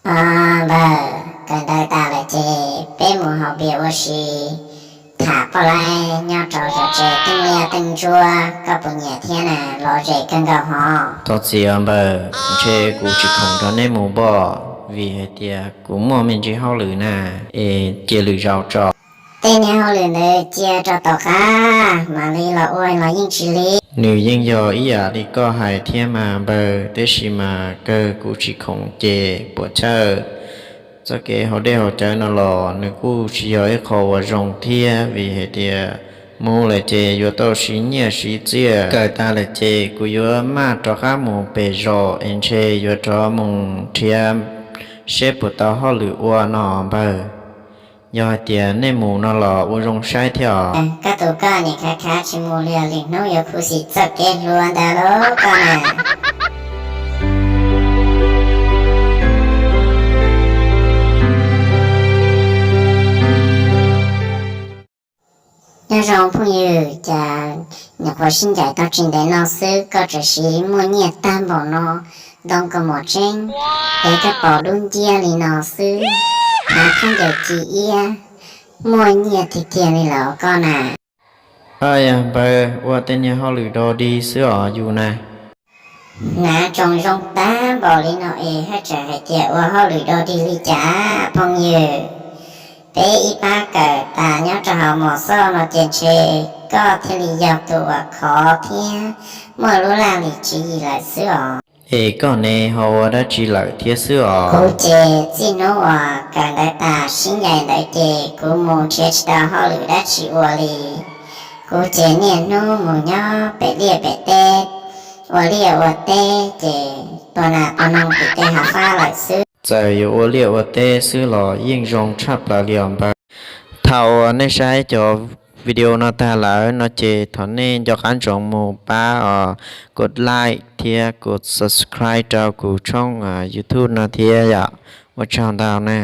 Os npawg, kawm ntawv tas lawm ces peb mus haus npias ua si, tham poj laib nyob rau zos tsev teej liaj teej ntsuab, koj puas nyiam thiab na? Lom zem kawg nkaus hov. Thov txim os npawg, ntshe kuv tsis khoom nrog nej mus npoj, vim hais tias kuv muaj me ntsis hauj lwm na, es cia lwm zaus tso. Tej niag hauj lwm ntawd cia rau tom qab mam li los ua los yeej tsis lig. Nws yeej yog ib yam li koj hais thiab mas npawg, tiam sis mas kawg kuv tsis khoom ces puas chawj. Txoj kev haus dej haus cawv no los nws kuj tsis yog ib qho uas zoo thiab, vim hais tias mus lawm ces yuav tau siv nyiaj siv txiaj. Kawm tas lawm ces kuv yuav maj rov qab mus pem zos es ntshe yuav rov mus nrhiav seb puas tau hauj lwm ua no npawg. Yog hais tias nej mus no los ua zoo saib thiab os. Koj tus koj niam khav khav tsis mus li, lwm hnub yuav khuv xim txoj kev hluas ntawd lauj koj na. Nyob zoo phooj ywg, cas nyuam qhuav sib ncaim tau tsis ntev no xwb koj tseem siv muaj nyiaj tag npaum no, ntoo kaus mom tseeb, es koj pom dub nciab li no xwb, hnav khaub ncaws ci iab, muaj nyiaj tiag tiag li lawm koj na. Yog npawg, ua tej niag hauj lwm dog dig xwb os yus na. Hnav tsoos zoo tag npaum li no es haj tseem hais tias ua hauj lwm dog dig li cas phooj ywg? Peb ib pab kawm tas nyob rau hauv mos xoj no ces ntshe koj thiaj li yog tus uas khov thiab muaj lub laj lim tswv yim lawm xwb os. Es koj ne ho ua dab tsi lawm thiab xwb os? Kuv ces txij hnub uas kawm ntawv tas sib ncaim ntawd ces kuv mus nrhiav tsis tau hauj lwm dab tsi ua li. Kuv ces niaj hnub mus nyob pem liaj pem teb, ua liaj ua teb ces tua nas tua noog tim tej hav fab lawm xwb. Txawm yuav ua liaj ua teb xwb los yeej zoo tshaj plaws li os npawg. Thaum uas nej saib cov video no tag lawm no ces thov nej nco qab ntsoov mus pab os, kos like thiab kos subscribe rau kuv tshooj YouTube no thiab yom. Ua tsaug ntau na.